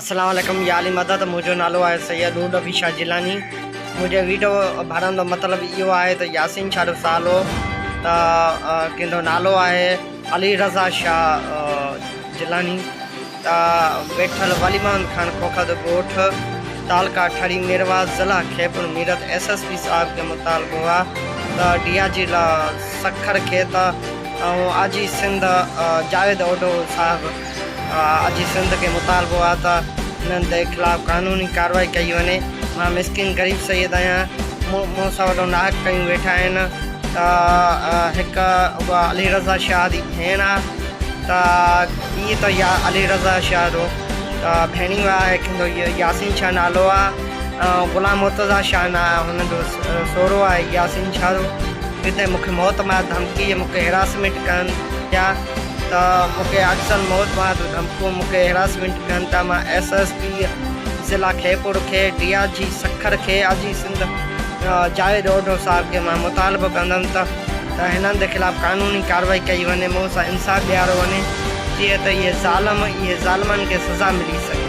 السلام عليڪم يا علي مدد منهنجو نالو آهي سيد نور نبي شاهه جيلاني منهنجي ويڊيو ڀرڻ جو مطلب اهو آهي ته ياسين شاهه جو سالو ته ڪنهن جو نالو آهي علي رضا شاهه جيلاني ته ويٺل ولي محمد خان کوکر جو ڳوٺ تعلقه ٺڙي ميرواهه ضلع خيرپور ميرت ايس ايس پي صاحب کي مطالبو آهي ته ڊي I جي سکر کي ته ۽ آء جي سنڌ جاويد اوڍو صاحب آء جي سنڌ کي مطالبو آهي ته انهن تي خلاف قانوني ڪارروائي ڪئي وڃي مان مسڪين غريب سيد آهيان مون سان وڏو ناحق ڪيون ويٺا آهن ته هڪ اها علي رضا شاهه جي ڀيڻ آهي ته ٻي ته يا علي رضا شاهه جو ته ڀيڻيو آهي هڪ ياسين شاهه نالو آهي غلام مرتضيٰ شاهه هن جو سهرو آهي ياسين شاهه جو جتي مون کي موت مان ڌمڪي مون کي هراسمينٽ ڪن پيا ته مون کي اڪثر موت مان ڌمڪيون مون کي هراسمينٽ ڪن ٿا مان ايس ايس پي ضلع خيرپور کي ڊي I جي سکر کي آء جي سنڌ جاويد اوڍو صاحب کي مان مطالبو ڪندم ته ته هنن جي خلاف قانوني ڪارروائي ڪئي وڃي مون سان انصاف ڏياريو وڃي جيئن ته اهي ظالم اهي ظالمن کي سزا ملي سگهي.